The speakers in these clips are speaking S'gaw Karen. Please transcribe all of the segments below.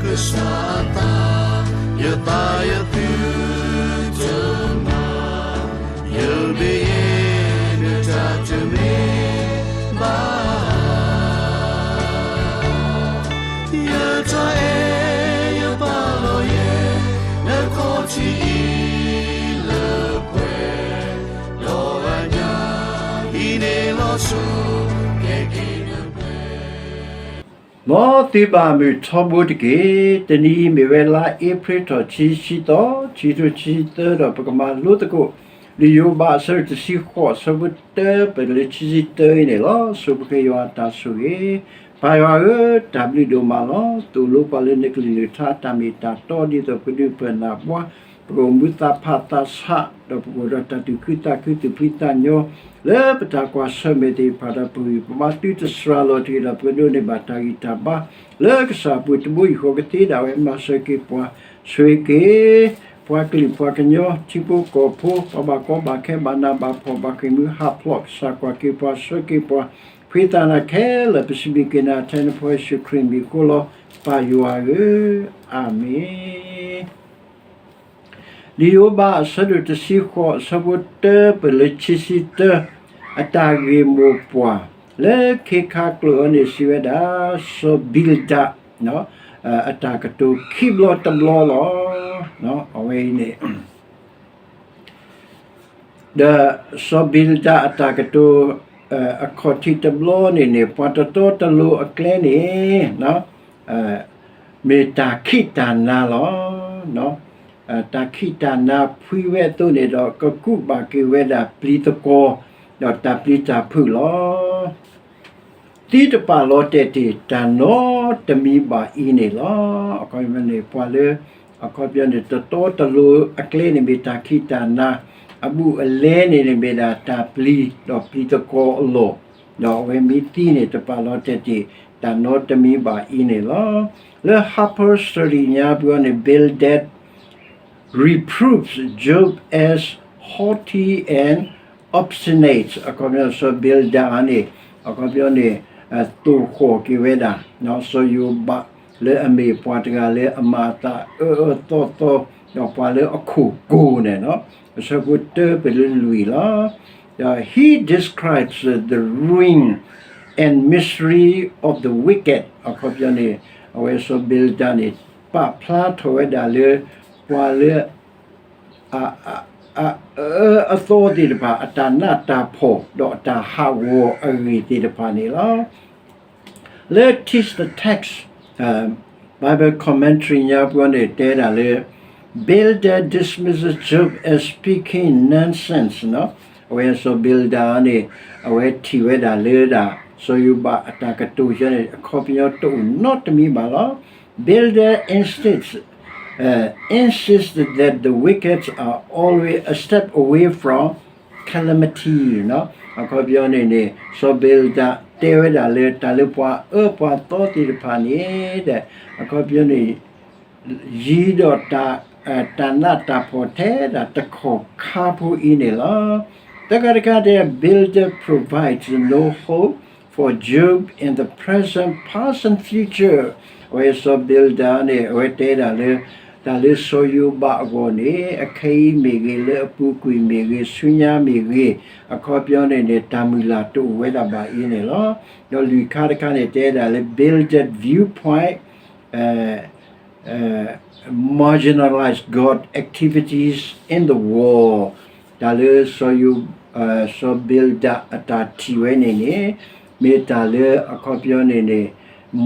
ကစၢ်အသး, ယသးယသုတမၤ, ယမ့ၢ်ယဲ နတၢ်တမ့ၢ်ဘၣ် ယတၢ်အဲၣ်ယပာ်လီၤယဲ နခီၣ်ထံးအံၤလၢပှဲၤ, ဒီးအညၣ်အံၤန့ၣ်လီၤဆီ ကဲက့ၤနပှဲၤ မ်သုဘၣ်မုာ်ထီဘိတက့ၢ်. တနံၤအံၤမ့ၢ်ဝဲလါအ့ဖြ့ၣ်ထီၣ်ခံဆံသီ, ခံကထိခံဆံသၢဒီး ပကမၤလိသကိး လံာ်ယိၤဘးအဆၢဒိၣ်တဆံဃိး အဆၢဖိတၢပၢၢ်လၢခံဆံတၢအံၤန့ၣ်လီၤ. ဆိပဃ့ယွၤအတၢ်ဆိၣ်ဂ့ၤ, ပၢ်ယွၤဧၢ, တၢ်ဘျုးဒိၣ်မးလီၤ. သိၣ်လိပှၤလၢနကလုၢ်နကထါတၢ်မ့ၢ်တၢ်တီဒ်သိးပဒုးပၢၢ်နၤဘှါ, ပကအိၣ်မူသးဖးသးဆး, ဒီးပကအိၣ်ဒီးတၢ်သူၣ်ခုသးခုသူၣ်ဖှံသးညီ လၢပတၢ်ကွၢ်ဆၢၣ်မဲာ်သ့ၣ်တဖၣ်ဒီး ပဂံၢ်ပဘါသုတစှၤလီၤတဂ့ၤဒီး ပကဒိးန့ၢ်ဘၣ်တၢ်ဂံၢ်တၢ်ဘါ လၢကစၢ်အပူၤတဘိယူၢ်ဃီကသ့ဒၣ်ဝဲ မၤစၢၤက့ၤပှၤ, ဆှၢက့ၤ ပှၤကလုာ်ပှၤကညီ ထံဖိကီၢ်ဖိ ပှၤဘၣ်ကီဘၣ်ခဲ ဘၣ်နးဘၣ်ဖှီၣ် ဘၣ်ဃ့ၢ်မှံဟးဖျိး ကစၢ်ကွၢ်က့ၤပှၤ ဆှၢက့ၤပှၤ, ဖှံသးနၤခဲလၢာ် ပစံးဘျုးက့ၤနၤထဲနဖိယ့ၣ်ၡူးခရံာ်မံၤအဃိလီၤ ပၢ်ယွၤဧၢ, အၤမ့ၣ်. လံာ်ယိၤဘးအဆၢဒိၣ်တဆံဃိး အဆၢဖိတၢပၢၢ်လၢခံဆံတၢ, အတၢ်ဂ့ၢ်မိၢ်ပှၢ် လၢခ့ခါကျိာ်အံၤန့ၣ် စံးဝဲဒၣ် စီၤဘံလဒး အတၢ်ကတိၤခံဘျီတဘျီလီၤ. အဝဲအံၤန့ၣ် ဒီးစီၤဘံလဒးအတၢ်ကတိၤ အခီၣ်ထံးတဘျီန့ၣ်န့ၣ် ပှၤတတီတလိၤအကျဲန့ၣ် မ့ၢ်တၢ်ခံးတၢ်နၤလီၤ. တၢ်ခံးတၢ်နၤဖှံဝဲအသိးန့ၣ်ဒီး ကကူးဘၣ်က့ၤဝဲဒၣ်ပျံၤသကွီၤ ဒီးတၢ်ပျံၤတၢ်ဖုးလီၤ. သံတပာ်လီၤတဲာ်တ့ၢ် တၢ်နီတမံၤဘၣ်အံၤန့ၣ်လီၤ. အခီပညီန့ၣ် ပှၤလၢ အခီပညီန့ၣ် တတီတလိၤအကျဲန့ၣ်မ့ၢ်တၢ်ခံးတၢ်နၤ, အဘူးအလဲန့ၣ်န့ၣ်မ့ၢ်ဒၣ်တၢ်ပျံၤ ဒီးပျံၤသကွီၤအလီၢ်, ဒီးအဝဲမ့ၢ်သံန့ၣ် တပာ်လီၤတဲာ်တ့ၢ် တၢ်နီတမံၤဘၣ်အံၤန့ၣ်လီၤ. လၢ Harper's Study ညါပူၤန့ၣ် Bildad reproves Job as haughty and obstinate အခီပညီ စီၤဘံလဒးန့ၣ် အခီပညီန့ၣ် သိၣ်ဃီၣ်က့ၤဝဲဒၣ် စီၤယိၤဘး လၢအမ့ၢ်ပှၤတဂၤလၢအမၤအသးအၢအၢသီသီ ဒီးပှၤလၢအခိၣ်ကိၤန့ၣ် အဆၢဖိတၢပၢၢ်လၢလွံၢ်လီၤ. ဒီး he describes the ruin and misery of the wicked အခီပညီန့ၣ် အဝဲစီၤဘံလဒးန့ၣ် ပာ်ဖျါထီၣ်ဝဲဒၣ်လၢ ပှၤလၢ အအၢအသီသ့ၣ်တဖၣ် အတၢ်နးတၢ်ဖှီၣ် ဒီးအတၢ်ဟးဂီၤအဂ့ၢ်သ့ၣ်တဖၣ်န့ၣ်လီၤ. လၢ Teach the Text Bible Commentary ညါပူၤန့ၣ် တဲဒၣ်လၢ Bildad dismisses Job as speaking nonsense အဝဲစီၤဘံလဒးန့ၣ် အဝဲထံၣ်ဝဲဒၣ်လၢဒၣ် စီၤယိၤဘးအတၢ်ကတိၤယဲန့ၣ် အခီပညီတအိၣ်နီတမံၤဘၣ်လီၤ. Bildad insists uh, insists that the wicked are always a step away from calamity အခီပညီန့ၣ်န့ၣ် စီၤဘံလဒးတဲဝဲဒၣ်လၢ တၢ်လၢပှၤအၢပှၤသီသ့ၣ်တဖၣ်န့ၣ် အခီပညီန့ၣ် ယံၤဒီးတၢ်နးတၢ်ဖှီၣ်ထဲဒၣ်တခီၣ်ခါဖိအံၤန့ၣ်လီၤ. တကးတခါဒဲး Bildad provides no hope for Job in the present, past and future အဝဲစီၤဘံလဒးန့ၣ် အဝဲတဲဒၣ်လၢ တၢ်လၢစီၤယိၤဘးအဂီၢ်န့ၣ် အခဲအံၤမ့ၢ်ဂ့ၤ လၢအပူၤကွံာ်မ့ၢ်ဂ့ၤ ဆူညါမ့ၢ်ဂ့ၤ အခီပညီန့ၣ်န့ၣ် တၢ်မုၢ်လၢ်တအိၣ်ဝဲဒၣ်ဘၣ်အံၤန့ၣ်လီၤ. ဒီးလွံၢ်ခါတခါန့ၣ် တဲဒၣ်လၢ Bildad viewpoint marginalize God activities in the world တၢ်လၢ စီၤဘံလဒးအတၢ်ထံၣ်ဝဲန့ၣ်န့ၣ် မ့ၢ်တၢ်လၢအခီပညီန့ၣ်န့ၣ်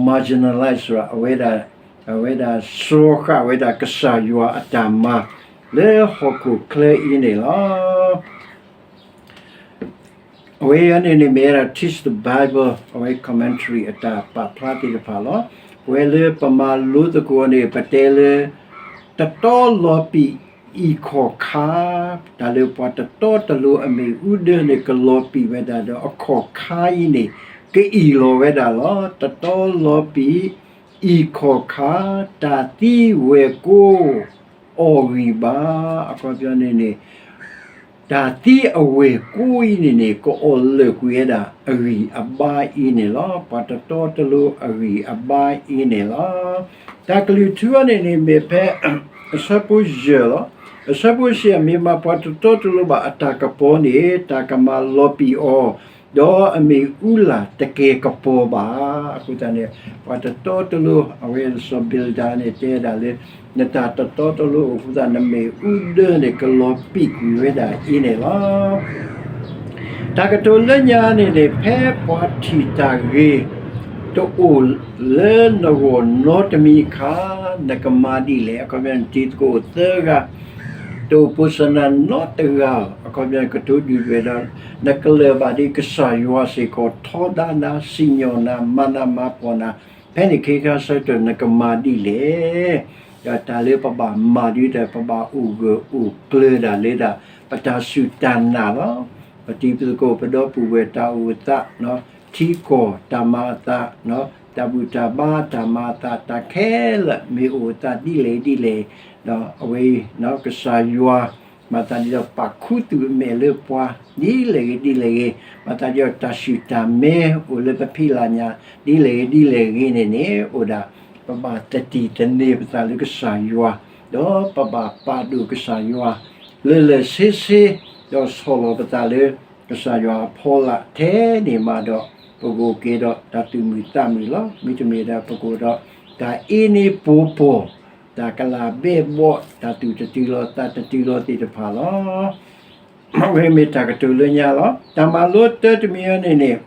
marginalize အဝဲဒၣ် အဝဲဒၣ်စှီၤဃာ်ဝဲဒၣ်ကစၢ်ယွၤအတၢ်မၤ လၢဟီၣ်ခိၣ်ချၢအံၤန့ၣ်လီၤ. အဝဲအံၤန့ၣ်န့ၣ်မ့ၢ်ဝဲဒၣ် Teach the Bible အဝဲ commentary အတၢ်ပာ်ဖျါသ့ၣ်တဖၣ်လီၤ. ပဝဲလၢပမၤလိသကိးန့ၣ် ပတဲလၢ တတီလီၤပံာ်အံၤခီၣ်ခါ, တၢ်လၢပှၤတတီတလိၤအမ့ၣ်အူဒၢန့ၣ် ကလီၤပံာ်ဝဲဒၣ်ဒီးအခီၣ်ခါအံၤန့ၣ် ကအံၣ်လီၤဝဲဒၣ်လီၤ. တတီလီၤပံာ်အံၤခီၣ်ခါ, တၢ်သံဝဲၢ်ကိး အီၣ်ဂံၢ်ဘါ, အခီပညီန့ၣ်န့ၣ် တၢ်သံအဝဲၢ်ကိးအံၤန့ၣ်န့ၣ် ကအီၣ်လၢာ်ကွံာ်ဝဲဒၣ်အဂံၢ်အဘါအံၤန့ၣ်လီၤ. ပှၤတတီတလိၤအဂံၢ်အဘါအံၤန့ၣ်လီၤ. တၢ်ကလုၢ်ထူအံၤန့ၣ်န့ၣ် မ့ၢ်ဖဲ အဆၢဖိယဲၢ်လီၤ. အဆၢဖိတဆံ မ့ၢ်မးပှၤတတီတလိၤဘၣ်အတၢ်ကပီၤန့ၣ် တၢ်ကမၤလီၤပံာ်အီၤ, ဒီးအမ့ၣ်အူလၢ်တကဲၤကပီၤဘၣ်. အဃိသတးန့ၣ် ပှၤတတီတလိၤ အဝဲစီၤဘံလဒၤန့ၣ်တဲဒၣ်လၢ နတၢ်တတီတလိၤအဃိသတး နမ့ၣ်အူဒၢန့ၣ် ကလီၤပံာ်ကွံာ်ဝဲဒၣ်အံၤန့ၣ်လီၤ. တၢ်ကတိၤလၢညါန့ၣ်န့ၣ် ဖဲပှၤထံၣ်တၢ်ဂ့ၤ တအိၣ်လၢနဂီၢ်နီတမံၤအခါ နကမၤဒ်လဲၣ်. အခီပညီ နတံၤသကိးသၢဂၤ တအိၣ်ပိၢ်စနၢနီတဂၤ အခီပညီ ကတိၤဒုၣ်ဒွဲၣ်ဒီး နကလၢၢ်ဘၣ်ဒ်ကစၢ်ယွၤစ့ၢ်ကီး ထီဒါနၤ စံၣ်ညီၣ်နၤ မၤနးမၤဖှီၣ်နၤ ဖဲန့ၣ်ခ့ခါဆၢကတီၢ် နကမၤဒ်လဲၣ်. ဒီးတၢ်လၢပဘၣ်မၤဒ်ဒီး ပဘၣ်အိၣ်ဂၢၢ်အိၣ်ကျၢၤဒၣ်လၢဒၣ် ပတၢ်စူၢ်တၢ်နာ်လီၤ. ပတံၤသကိး ပဒီပုၢ်ဝဲၢ်တၢ်အိၣ်သး ထံကီၢ်တၢ်မၤအသး တၢ်ဘူၣ်တၢ်ဘါတၢ်မၤအသး တၢ်ခဲလၢာ်မ့ၢ်အိၣ်အသးဒ်လဲၣ်ဒ်လဲၣ် အဝဲအံၤ ကစၢ်ယွၤ မၤသးဒ်ဒီးပာ်ခူသူၣ်အမဲာ်လၢပှၤ ဒ်လဲၣ်ဂ့ၤဒ်လဲၣ်ဂ့ၤ မၤသးဒ်ဒီးတၢ်ဆူၣ်တၢ်မဲအိၣ်လၢပဖံးလၢ်ညါ ဒ်လဲၣ်ဂ့ၤဒ်လဲၣ်ဂ့ၤန့ၣ်န့ၣ် အိၣ်ဒၣ် ပဘၣ်သတံၢ်သန့ၤပသးလၢကစၢ်ယွၤ ဒီးပဘၣ်ပာ်ဒိၣ်ကစၢ်ယွၤ လၢလၢဆ့ဆ့ ဒီးဆီၣ်လီၤပသးလၢ ကစၢ်ယွၤအဖီလာ်ထဲန့ၣ်မးဒီး ပကအိၣ်က့ၤဒီးတၢ်သူၣ်မုာ်သးမုာ်လီၤ. မ့တမ့ၢ်ဒီး ပကအိၣ်ဒီး တၢ်အ့န့ပီၤပီၤ တၢ်ကလၢ်ဘဲဘီ တၢ်သူၣ်တတုၤလီၤသးတတုၤလီၤသ့ၣ်တဖၣ်လီၤ. အဝဲမ့ၢ်တၢ်ကတိၤလၢညါလီၤ. တၢ်မၤလိတၢတမံၤအံၤန့ၣ်န့ၣ်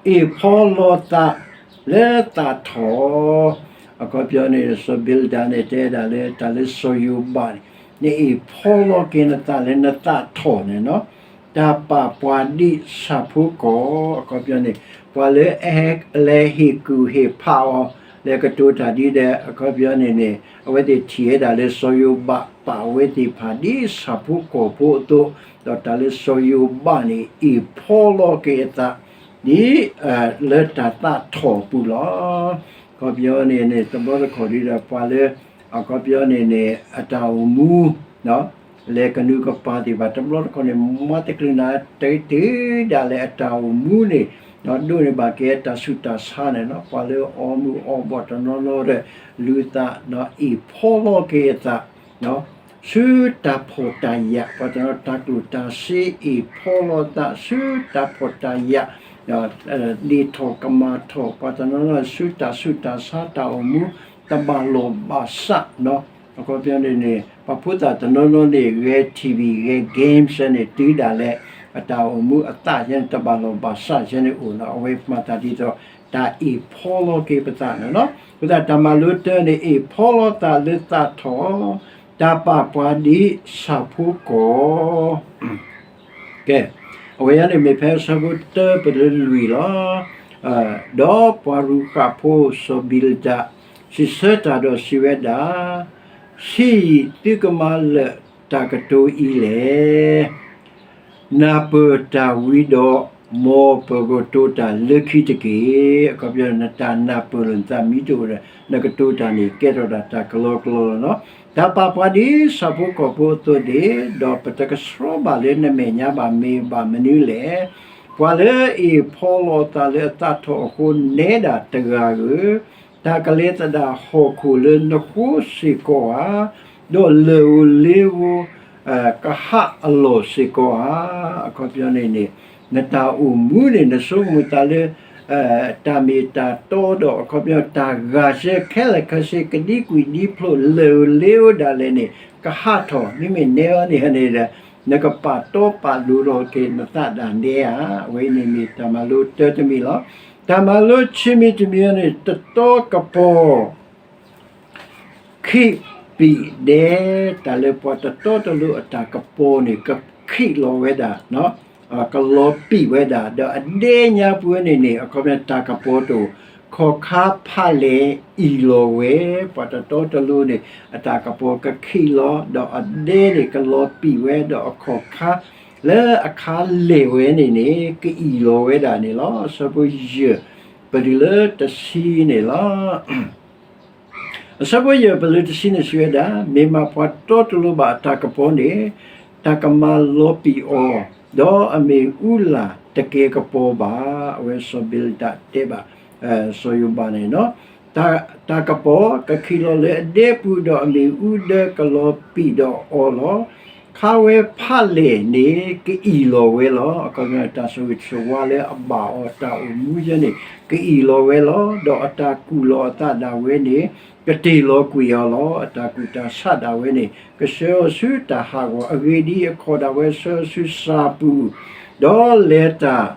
အ့ၣ်ဖီလီၤသးလၢသးထီၣ်, အခီပညီန့ၣ် စီၤဘံလဒၤန့ၣ် တဲဒၣ်လၢတၢ်လၢစီၤယိၤဘးန့ၣ် နအ့ၣ်ဖီလီၤက့ၤနသးလၢနသးထီၣ်န့ၣ်လီၤ. တၢ်ပာ်ပှၤဒ်ဆၣ်ဖိကီၢ် အခီပညီန့ၣ် ပှၤလၢအလဲၤဟ့ၣ်ကူၣ်ဟ့ၣ်ဖးအီၤ လဲၤကတိၤတၢ်ဒ်ဒီး အခီပညီန့ၣ်န့ၣ် အဝဲသ့ၣ်ထံၣ်ဝဲဒၣ်လၢစီၤယိၤဘးပာ်အဝဲသ့ၣ်တဖၣ်ဒ်ဆၣ်ဖိကီၢ်ဖိအသိး, ဒီးတၢ်လၢစီၤယိၤဘးန့ၣ် အ့ၣ်ဖီလီၤက့ၤအသး ဒ် လၢတၢ်သးထီၣ်အပူၤလီၤ. အခီပညီန့ၣ်န့ၣ် တဘျီတခီၣ်ဒ်ဒီးပှၤလၢ အခီပညီန့ၣ်န့ၣ် အတၢ်အိၣ်မူ လဲၤကနူးကပၤသ့ၣ်တဖၣ် တဘျီတခီၣ်န့ၣ် မၤတချုးနၤ တတုၤဒၣ်လဲာ်အတၢ်အိၣ်မူန့ၣ် ဒိးန့ၢ်ဘၣ်က့ၤတၢ်ဆူးတၢ်ဆါန့ၣ်လီၤ. ပှၤလၢအီမူးအီဘီၣ်တနီၤနီၤဒီး လူၤသး အ့ၣ်ဖီလီၤက့ၤအသး ဆူတၢ်ဖှီၣ်တၢ်ယာ် ပှၤတနီၤတၢ်ကျိၣ်တၢ်စ့အ့ၣ်ဖီလီၤသး ဆူတၢ်ဖှီၣ်တၢ်ယာ် ဒ့ၣ်ထီၣ်ကမၣ်ထီၣ် ပှၤတနီၤနီၤဆူတၢ်ဆူးတၢ်ဆါတၢ်အိၣ်မူ တဘၣ်လိာ်ဘၣ်စး အခီပညီန့ၣ်န့ၣ် ပှၤဖိသၣ်တနီၤနီၤန့ၣ် ဂဲၤ ထံၣ်ဝံၤ ဂဲၤ game စဲန့ၣ် တုၤဒၣ်လဲာ် အတၢ်အိၣ်မူအသးယဲန့ၣ် တဘၣ်လိာ်ဘၣ်စးယဲန့ၣ်အိၣ်လီၤ. အဝဲမၤသးဒ်သိး တၢ်အ့ၣ်ဖီလီၤက့ၤပသးန့ၣ်လီၤ. အဃိသတးတၢ်မၤလိတၢန့ၣ် အ့ၣ်ဖီလီၤသးလၢသးထီၣ်, တၢ်ပာ်ပှၤဒ်ဆၣ်ဖိကီၢ် ကဲ, အဝဲအံၤန့ၣ်မ့ၢ်ဖဲအဆၢဖိတၢပတုၤလၢလွံၢ်လီၤ. ဒီးပှၤရူၤဃာ်ဖိစီၤဘံလဒၤ စံးဆၢတၢ်ဒီးစံးဝဲဒၣ်, ဆံးယံာ် သုကမၤလၢာ်တၢ်ကတိၤအံၤလဲၣ်. နၢ်ပၢၢ်တၢ်ဝံၤဒီး မ်ပကတိၤတၢ်လၢခံတက့ၢ်. အခီပညီ နတၢ်နၢ်ပၢၢ်လိာ်နသးမ့ၢ်တအိၣ်ဒီး နကတိၤတၢ်န့ၣ် ကဲထီၣ်ဒၣ်တၢ်ကလီကလီလီၤ. တၢ်ပာ်ပှၤဒ်ဆၣ်ဖိကီၢ်ဖိအသိးန့ၣ် ဒီးပတကဆှီဘၣ်လၢနမဲာ်ညါဘၣ် မ့ၢ်ဘၣ်မနုၤလဲၣ်. ပှၤလၢအ့ၣ်ဖီလီၤအသးလၢအသးထီၣ်အဃိ နဲဒၣ်တဂၤဧၢ, တၢ်ကလဲၤသဒၣ်ဟီၣ်ခိၣ်လၢနဃိစ့ၢ်ကီးဧါ, ဒီးလၢၢ်ဧိၤလ့ဧိၤ ကဟးအလီၢ်စ့ၢ်ကီးဧါ. အခီပညီန့ၣ်န့ၣ် နတၢ်အိၣ်မူန့ၣ် နဆိကမိၣ်သးလၢ တၢ်မ့ၢ်တၢ်တီဒီး အခီပညီ တၢ်ဂၤစၢခဲလၢာ်ခဲဆ့ ကဒံကွံာ်ဒံဖျိး လၢၢ်ဧိၤလ့ဧိၤဒၣ်လဲာ်န့ၣ် ကဟးထီၣ် မ့မ့ၢ်နဲအီၤန့ၣ်န့ၣ်ဒီး နကပာ်တီပာ်လိၤလီၤက့ၤနသးဒၣ်နဲဧါ. အဝဲအံၤန့ၣ်မ့ၢ်တၢ်မၤလိတၢတမံၤလီၤ. တၢ်မၤလိဆံးမံၤတမံၤန့ၣ် တတီကပီၤ ခံးပံးဒဲး တၢ်လၢပှၤတတီတလိၤအတၢ်ကပီၤန့ၣ် ကခံးလီၤဝဲဒၣ် ကလီၤပံာ်ဝဲဒၣ် ဒီးအဒဲညါပူၤန့ၣ်န့ၣ် အခီပညီတၢ်ကပီၤတအိၣ် ခီၣ်ခါဖးလဲၢ်အ့ၣ်လီၤဝဲ ပှၤတတီတလိၤန့ၣ် အတၢ်ကပီၤကခံးလီၤ ဒီးအဒဲန့ၣ်ကလီၤပံာ်ဝဲ ဒီးအခီၣ်ခါ လၢအခါလဲၢ်ဝဲန့ၣ်န့ၣ် ကအ့ၣ်လီၤဝဲဒၣ်န့ၣ်လီၤ. အဆၢဖိယဲၢ် ပတုၤလၢတဆံန့ၣ်လီၤ. အဆၢဖိယဲၢ် ပတုၤလၢတဆံန့ၣ်စံးဝဲဒၣ်, မ့ၢ်မးပှၤတတီတလိၤဘၣ်အတၢ်ကပီၤန့ၣ် တၢ်ကမၤလီၤပံာ်အီၤ, ဒီးအမ့ၣ်အူလၢ်တကဲကပီၤဘၣ်. အဝဲစီၤဘံလဒၤတဲဘၣ် စီၤယိၤဘးန့ၣ်လီၤ. တၢ်ကပီၤကခံးလီၤလၢအဒဲပူၤ, ဒီးအမ့ၣ်အူဒၢကလီၤပံာ်ဒီးအီၤလီၤ. ခါဝဲဖးလဲၢ်န့ၣ် ကအံၣ်လီၤဝဲလီၤ. အခီပညီ တၢ်ဆိၣ်ဂ့ၤဆိၣ်ဝါလၢအဘၣ်အီၤ တၢ်အိၣ်မူယဲန့ၣ် ကအံၣ်လီၤဝဲလီၤ. ဒီးအတၢ်ကူၣ်လီၤအသးဒၣ်ဝဲန့ၣ် ကတ့ၢ်လီၤကွံာ်အီၤလီၤ. အတၢ်ကူၣ်တၢ်ဆးဒၣ်ဝဲန့ၣ် ကဆှၢအီၤဆူတၢ်ဟးဂီၤ. အဂ့ၢ်ဒ်အံၤ, အခီၣ်ဒၣ်ဝဲဆှၢအီၤဆူစၤပူၤ, ဒီးလဲၤတၢ်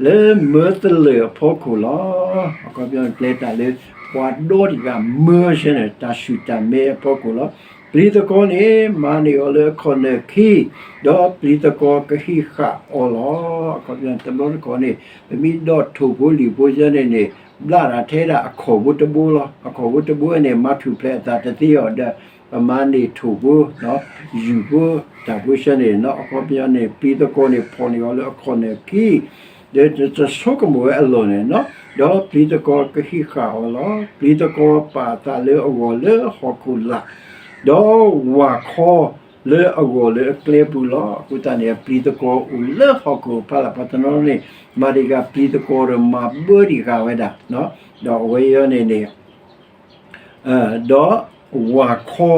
လၢမၢသလၢၣ်အဖီခိၣ်လီၤ. အခီပညီ လဲၤတၢ်လၢပှၤဒီတဂၤမၢဆၢန့ၣ် တၢ်ဆူၣ်တၢ်မဲအဖီခိၣ်လီၤ. ပျံၤသကွီၤန့ၣ် မၤန့ၢ်အီၤလၢအခီၣ်နၢၣ်ခံ, ဒီးပျံၤသကွီၤကဟံးဃာ်အီၤလီၤ. အခီပညီ တဘျီတခီၣ်န့ၣ် ပမ့ၢ်ဒီးထိၣ်ဖိလံၣ်ဖိယဲန့ၣ်န့ၣ် ဘျးတၢ်ထဲဒၣ်အခီၣ်ဖိတဘိလီၤ. အခီၣ်ဖိတဘိန့ၣ် မၤထူၣ်ဖျဲးအသးတသ့အီၤဒီး ပမၤန့ၢ်ထိၣ်ဖိ ယုၢ်ဖိတၢ်ဖိဆၢန့ၣ်နီၤ. အခီပညီန့ၣ် ပျံၤသကွီၤန့ၣ် ဖီၣ်န့ၢ်အီၤလၢအခီၣ်နၢၣ်ခံ, ဒီးတဆိကမိၣ်ဝဲအလီၢ်န့ၣ်နီၤ, ဒီးပျံၤသကွီၤကဟံးဃာ်အီၤလီၤ. ပျံၤသကွီၤပာ်အသးလၢအဂီၢ်လၢဟီၣ်ခိၣ်လာ်, ဒီးဝၢ်ခီလၢအဂီၢ်လၢအကျဲပူၤလီၤ. အဃိသတးန့ၣ် ပျံၤသကွီၤအိၣ်လၢဟီၣ်ခိၣ်ဖီလာ် ပှၤတနီၤန့ၣ် မၤတံၢ်ဃာ်ပျံၤသကွီၤဒီးမၤဘၢတံၢ်ဃာ်ဝဲဒၣ်, ဒီးအဝဲအံၤန့ၣ်န့ၣ် ဒီးဝၢ်ခီ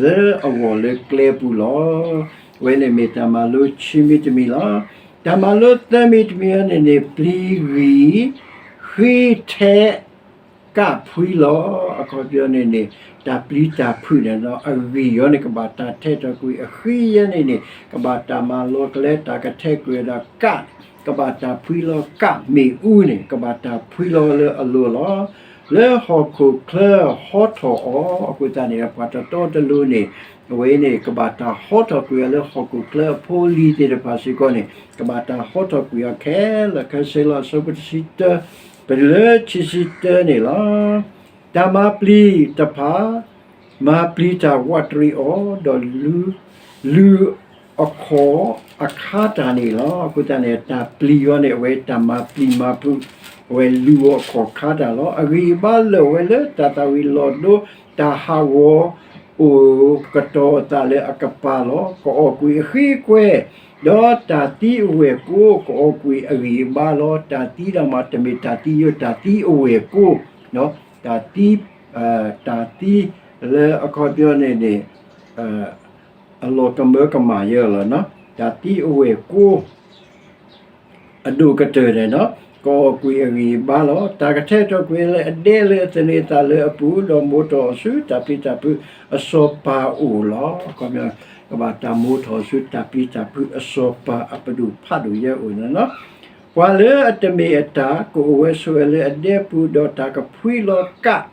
လၢအဂီၢ်လၢကျဲပူၤလီၤ. အဝဲန့ၣ်မ့ၢ်တၢ်မၤလိခံမံၤတမံၤလီၤ. တၢ်မၤလိသၢမံၤတမံၤန့ၣ်န့ၣ် ပျံၤဂံၢ် ဃ့ထဲ ကၣ်ဖှံလီၤ. အခီပညီန့ၣ်န့ၣ် တၢ်ပျံၤတၢ်ဖုးန့ၣ်ဒီး အဂံၢ်အီၤန့ၣ် ကဘၣ်တၢ်ထဲးထီၣ်ကွံာ်, အဃံယဲန့ၣ်န့ၣ် ကဘၣ်တၢ်မၤလီၤကလဲ တၢ်ကထဲးကွံာ်ဒီးကၣ်, ကဘၣ်တၢ်ဖှံလီၤကၣ်, မ့ၣ်အူန့ၣ် ကဘၣ်တၢ်ဖှံလီၤလၢအလိၤလီၤ. လၢဟီၣ်ခိၣ်ချၢဟီထီၣ်အီၤ, အဃိသတးန့ၣ် ပှၤတတီတလိၤန့ၣ် အဝဲန့ၣ် ကဘၣ်တၢ်ဟီထီၣ်ကွံာ်အီၤလၢဟီၣ်ခိၣ်ချၢအဖိအလံၤသ့ၣ်တဖၣ်စ့ၢ်ကီးန့ၣ် ကဘၣ်တၢ်ဟီထီၣ်ကွံာ်အီၤခဲလၢာ်ခဲဆ့လီၤ. အဆၢဖိတဆံတၢ ပတုၤလၢခံဆံတၢန့ၣ်လီၤ. တၢ်မၤပျံၤတဖၣ် မၤပျံၤတၢ်ဝးတရံးအီၤ, ဒီးလုၢ် လုၢ်အခီၣ်အခါတၢ်န့ၣ်လီၤ. အဃိသတးန့ၣ် တၢ်ပျံၤအီၤန့ၣ် အဝဲတၢ်မၤပျံၤမၤဖုး, အဝဲလုၢ်အီၤအခီၣ်အခါတၢ်လီၤ. အဂံၢ်အဘါလၢာ်ဝဲလၢတၢ်သၣ်ဝံၤလီၤဒိ တၢ်ဟးဂီၤ အိၣ်ကတီၤအသးလၢအကပၤလီၤ. ကအီၣ်ကွံာ်အဃ့ကွဲ, ဒီးတၢ်သံအဝဲၢ်ကိ ကအီၣ်ကွံာ်အဂံၢ်အဘါလီၤ. တၢ်သံဒၣ်မး တမ့ၢ်တၢ်သံယိာ်, တၢ်သံအဝဲၢ်ကိ, တၢ်သံ တၢ်သံလၢအခီပညီန့ၣ်န့ၣ် အလီၤကမၢကမၣ်ယဲလီၤ. တၢ်သံအဝဲၢ်ကိ အဒိၣ်ကတၢၢ်န့ၣ်ဒီး ကအီၣ်ကွံာ်အဂံၢ်အဘါလီၤ. တၢ်ကထဲးထီၣ်ကွံာ်လၢအဒဲလၢအသန့ၤအသးလၢအပူၤ, ဒီးမိၣ်ထီၣ်အီၤဆူတၢ်ပျံၤတၢ်ဖုးအစီၤပၤအအိၣ်လီၤ. ကဘၣ်တၢ်မိၣ်ထီၣ်အီၤဆူတၢ်ပျံၤတၢ်ဖုးအစီၤပၤအပဒိၣ်ဖးဒိၣ်ယဲအိၣ်န့ၣ်လီၤ. ပှၤလၢအတမ့ၢ်အတၢ် ကအိၣ်ဝဲဆိးဝဲလၢအဒဲပူၤ, ဒီးတၢ်ကဖှံလီၤကၣ်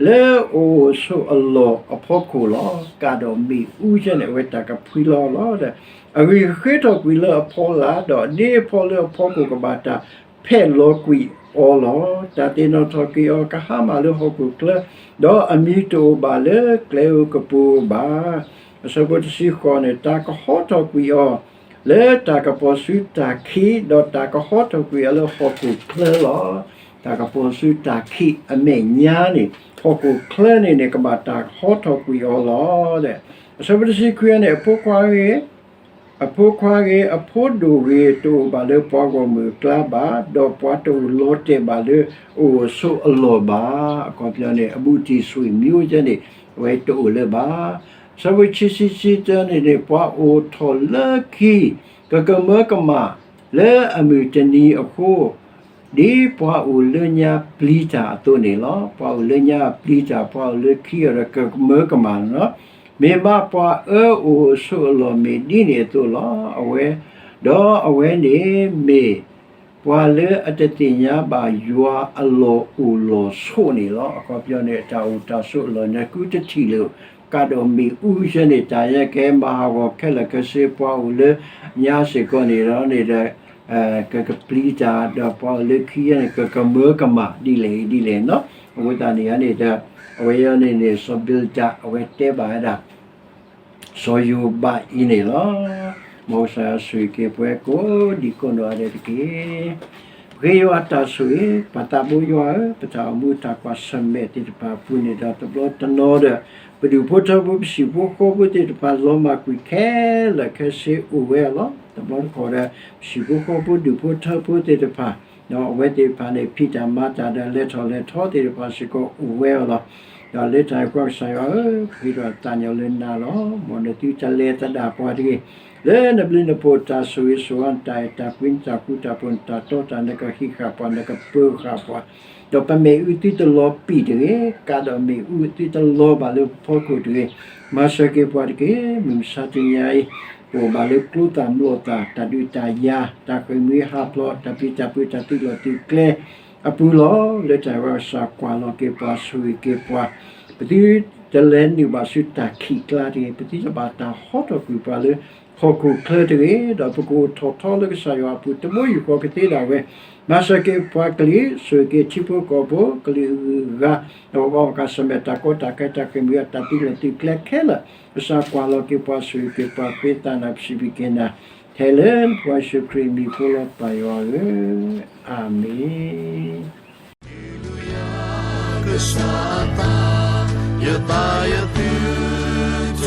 လၢအအိၣ်ဆိးအလီၢ်အဖီခိၣ်လီၤ. ကၣ်ဒီးမ့ၣ်အူယဲန့ၣ် အဝဲတၢ်ကဖှံလီၤလီၤဒီး အဂံၢ်ဃ့ထီၣ်ကွံာ်လၢအဖီလာ်, ဒီးအဒ့အဖီလၢအဖီခိၣ်ကဘၣ်တၢ်ဖဲးလီၤကွံာ်အီၤလီၤ. တၢ်သ့ၣ်နီၣ်ထီၣ်က့ၤအီၤကဟါမၢ်လၢဟီၣ်ခိၣ်ချၢ, ဒီးအမံၤတအိၣ်ဘၣ်လၢကျဲဧိၤကပူၤဧိၤဘၣ်. အဆၢဖိတဆံဃိးန့ၣ် တၢ်ကဟီထီၣ်ကွံာ်အီၤ လၢတၢ်ကပီၤဆူတၢ်ခံး, ဒီးတၢ်ကဟီထီၣ်ကွံာ်အီၤလၢဟီၣ်ခိၣ်ချၢလီၤ. တၢ်ကပီၤဆူတၢ်ခံးအမဲာ်ညါန့ၣ် ဟီၣ်ခိၣ်ချၢန့ၣ်န့ၣ် ကဘၣ်တၢ်ဟီထီၣ်ကွံာ်အီၤလီၤ. အဆၢဖိတဆံခွံန့ၣ် အဖိခွါဂ့ၤ အဖိခွါဂ့ၤ အဖိဒိၣ်ဂ့ၤ တအိၣ်ဘၣ်လၢပှၤဂီၢ်မုၢ်အကျါဘၣ်, ဒီးပှၤတအိၣ်လီၤတဲာ်ဘၣ်လၢအအိၣ်ဆိးအလီၢ်ဘၣ်. အခီပညီန့ၣ် အဘူးအတံၢ်ဆွေမျိုးယဲန့ၣ် အဝဲတအိၣ်လၢၤဘၣ်. အဆၢဖိခံဆံတၢန့ၣ်န့ၣ် ပှၤအိၣ်ထီၣ်လၢခံ ကကမၢကမၣ်လၢအမုၢ်တနံၤအဃိ ဒ်ပှၤအိၣ်လၢညါပျံၤတၢ်အသိးန့ၣ်လီၤ. ပှၤအိၣ်လၢညါပျံၤတၢ်, ပှၤအိၣ်လၢခံအီၤဒီးကကမၢကမၣ်န့ၣ်လီၤ. မ့ၢ်ဘၣ်ပှၤအၢအိၣ်ဆိးအလီၢ်မ့ၢ်ဒ်န့ၣ်အသိးလီၤ. အဝဲ, ဒီးအဝဲန့ၣ်မ့ၢ် ပှၤလၢအတသ့ၣ်ညါဘၣ်ယွၤအလီၢ်အိၣ်လီၢ်ဆိးန့ၣ်လီၤ. အခီပညီန့ၣ် တၢ်အိၣ်တၢ်ဆိးအလီၢ်န့ၣ် ကူတထံၣ်လၢၤ, ကၣ်ဒီးမ့ၣ်အူယဲန့ၣ် တၢ်ယဲကဲမၤဟးဂီၤခဲလၢာ်ခဲဆ့ ပှၤအိၣ်လၢညါစ့ၢ်ကီးန့ၣ်ဒီးန့ၣ်ဒီး ကကပျံၤတၢ် ဒီးပှၤအိၣ်လၢခံယဲန့ၣ် ကကမၢကမၣ်ဒ်လဲၣ်ဒ်လဲၣ်နီၤ. အဃိသတးန့ၣ်န့ၣ်ဒီး အဝဲအံၤန့ၣ်န့ၣ် စီၤဘံလဒၣ် အဝဲတဲဘၣ်ဝဲဒၣ် စီၤယိၤဘးအံၤန့ၣ်လီၤ. မ်ကစၢ်ယွၤဆိၣ်ဂ့ၤက့ၤပဝဲကိးဒံကိးနီၢ်ဂၤဒဲးတက့ၢ်. ပဃ့ယွၤတၢ်ဆိၣ်ဂ့ၤ, ပသးဘိယွၤဧၢ, ပတၢ်အိၣ်မူတၢ်ကွၢ်ဆၢၣ်မဲာ်သ့ၣ်တဖၣ်အပူၤန့ၣ်ဒီး တဘျီတနီၤဒီး ပဒူၣ်ဖိထၢဖိ ပဟံၣ်ဖိဃီဖိသ့ၣ်တဖၣ် လီၤမၢ်ကွံာ်ခဲလၢာ်ခဲဆ့အိၣ်ဝဲအလီၢ်, တဘျီတခီၣ်ဒီး ပဟံၣ်ဖိဃီဖိ ဒူၣ်ဖိထၢဖိသ့ၣ်တဖၣ် ဒီးအဝဲသ့ၣ်တဖၣ်န့ၣ် ဖံးတၢ်မၤတၢ်ဒီးလဲၤထီၣ်လဲၤထီသ့ၣ်တဖၣ်စ့ၢ်ကီးအိၣ်ဝဲအီၤလီၤ. ဒီးလၢတၢ်အံၤပှၤကစၢ်ယွၤဧၢ, ပဃ့ဒီးသးညီလၢနၤလီၤ. မ်နသုတလဲၤသဒၣ်ပှၤတဂ့ၤ, လၢနဘျုးနဖှိၣ်တၢ်ဆိၣ်ဂ့ၤဆိၣ်ဝါ နတၢ်အဲၣ်တၢ်ကွံ နတၢ်ဃူတၢ်ဖိး နတၢ်တီတၢ် နကဟံးဃာ်ပှၤ နကပၢၤဃာ်ပှၤ, ဒီးပမ့ၣ်အူသုတလီၤပံာ်တဂ့ၤ, ကးဒီးမ့ၣ်အူသုတလီၤဘၣ်လၢပဖီခိၣ်တဂ့ၤ, မၤစၢၤက့ၤပှၤတက့ၢ်. မုၢ်မဆါတနံၤအံၤ ပအိၣ်ဘၣ်လၢကျိသၣ်မျိာ်သၣ် တၢ်ဒုးတၢ်ယၤ တၢ်ဃ့ၢ်မှံဟးဖျိး တၢ်ပျံၤတၢ်ဖုး တၢ်သုးလီၢ်သုးကျဲအပူၤလီၤ. လၢတၢ်အံၤပှၤကစၢ်ကွၢ်လီၤက့ၤပှၤ ဆိၣ်ဂ့ၤက့ၤပှၤ, ပသုတလဲၤနုာ်ဘၣ်ဆူတၢ်ခံးကျါတဂ့ၤ, ပသုတဘၣ်တၢ်ဟီထီၣ်ကွံာ်ပှၤလၢဟီၣ်ခိၣ်ချၢတဂ့ၤ, ဒီးပကအိၣ်ထီၣ်ထီလၢကစၢ်ယွၤအပူၤ တဘိယူၢ်ဃီကသ့ဒၣ်ဝဲ, မၤစၢၤက့ၤပှၤကလုာ် ဆိၣ်ဂ့ၤက့ၤထံဖိကီၢ်ဖိ ကလုာ်အဂုၤအဂၤ, ဒီးပဘၣ်မၤကစၢ်မ့ၢ်တၢ်ကီတၢ်ခဲ တၢ်ဃ့ၢ်မှံ တၢ်သုးလီၢ်သုးကျဲခဲလၢာ်, ကစၢ်ကွၢ်လီၤက့ၤပှၤ ဆိၣ်ဂ့ၤက့ၤပှၤ ဃ့သးနၤ ပစံးဘျုးက့ၤနၤ ထဲလၢပှၤယ့ၣ်ၡူးခရံာ်အမံၤအဃိလီၤ ပၢ်ယွၤဧၢ, အၤမ့ၣ်. ကစၢ်အသး ယသးယသုတ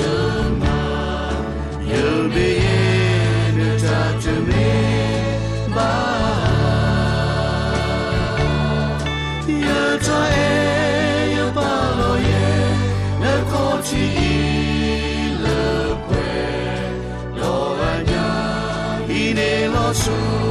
မၤ, ယမ့ၢ်ယဲ နတၢ်တမ့ၢ်ဘၣ်, ယတၢ်အဲၣ်ယပာ်လီၤယဲ နခီၣ်ထံးအံၤလၢပှဲၤ, ဒီးအညၣ်အံၤန့ၣ်လီၤဆီ